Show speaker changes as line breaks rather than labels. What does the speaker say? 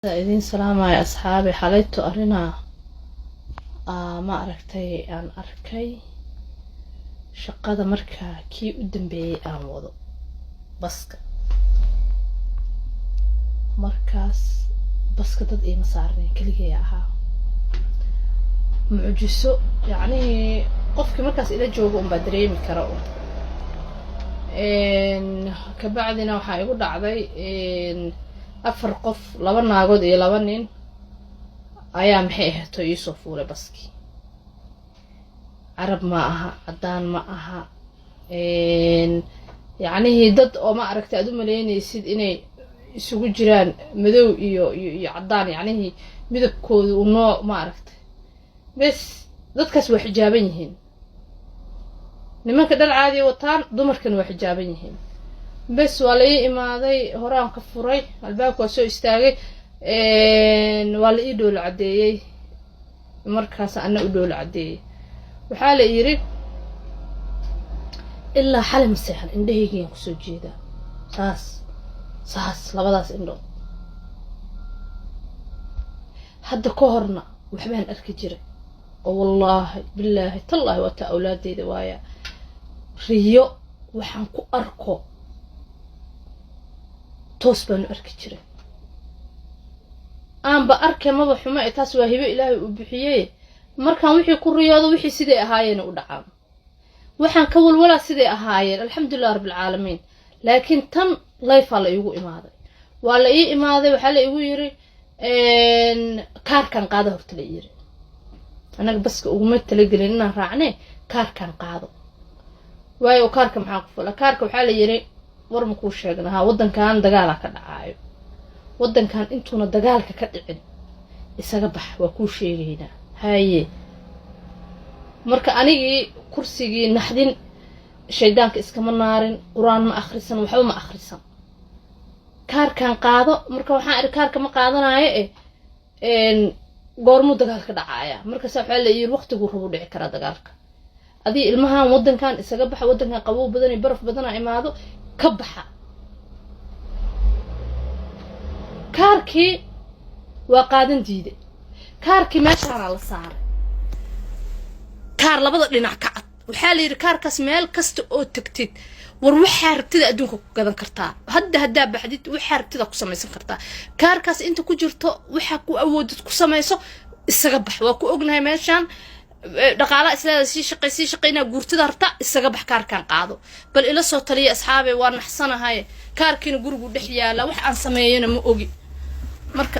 Idin salaamaya asxaabi. Xalayto arrinaa ma aragtay aan arkay shaqada markaa kii u dambeeyay aan wado baska. Markaas baska dad iima saarnayn, keligay ahaa. Mucjiso, yacnihii qofkii markaas ila jooga unbaa dareemi kara un. Kabacdina waxaa igu dhacday afar qof, laba naagood iyo laba nin ayaa, maxay ahaato, iisoo fuulay baskii. Carab ma aha, caddaan ma aha, yacnihii dad oo ma aragtay aad u malaynaysid inay isugu jiraan madow iyo caddaan, yacnihii midabkoodu u noo ma aragtay. Bes dadkaas waa xijaaban yihiin, nimanka dhar caadiya wataan, dumarkana waa xijaaban yihiin. Bes waa la ii imaaday, horaan ka furay albaabka, waa soo istaagay, waa la ii dhoola caddeeyey. Markaas ana u dhoola caddeeyey. Waxaa la yidhi ilaa xalay ma seexan, indhahaygiyan kusoo jeedaa, saas saas labadaas indhood. Hadda ka horna waxbaan arki jiray oo wallaahi bilaahi tallaahi waataa awlaadeyda waaya riyo waxaan ku arko toos baanu arki jiray. Aanba arkay maba xumo e, taas waa hibo Ilaahay uu bixiyey. Markaan wixii ku riyoodo, wixii siday ahaayeen u dhacaan, waxaan ka walwalaa siday ahaayeen, alxamdulilah rabbilcaalamiin. Laakiin tan layfaa la iigu imaaday, waa la ii imaaday. Waxaa la igu yiri kaarkan qaado. Horta la yiri annaga baska uguma talagelin inaan raacne, kaarkan qaado. Waayo, kaarka maxaa ku fula? Kaarka waxaa la yiri, war ma kuu sheegna haa, waddankan dagaalaa ka dhacaayo, waddankan intuuna dagaalka ka dhicin isaga bax, waa kuu sheegaynaa. Haye, marka anigii kursigii naxdin, shaydaanka iskama naarin, qur-aan ma akhrisan, waxba ma akhrisan. Kaarkan qaado. Marka waxaan iri kaarka ma qaadanaayo eh, goormuu dagaalka dhacaaya? Markaas waxaa la yiri waqtiguu rabu dhici karaa dagaalka, adii ilmahan waddankan isaga baxa, waddankan qabow badan iyo baraf badana imaado, ka baxa. Kaarkii waa qaadan diiday. Kaarkii meeshaana la saaray, kaar labada dhinac ka cad. Waxaa la yidhi kaarkaas meel kasta oo tagtid, war waxaa rabtida adduunka ku gadan kartaa. Hadda haddaa baxdid, waxaa rabtida ku samaysan kartaa. Kaarkaas inta ku jirto waxaa ku awoodid ku samayso, isaga bax. Waa ku ognahay meeshaan dhaqaala isleeda, sii shaqay, sii shaqaynaa, guurtada rabta, isaga bax, kaarkaan qaado. Bal ila soo taliya asxaabe, waa naxsanahay. Kaarkiina gurigu dhex yaala, wax aan sameeyana ma ogi. Marka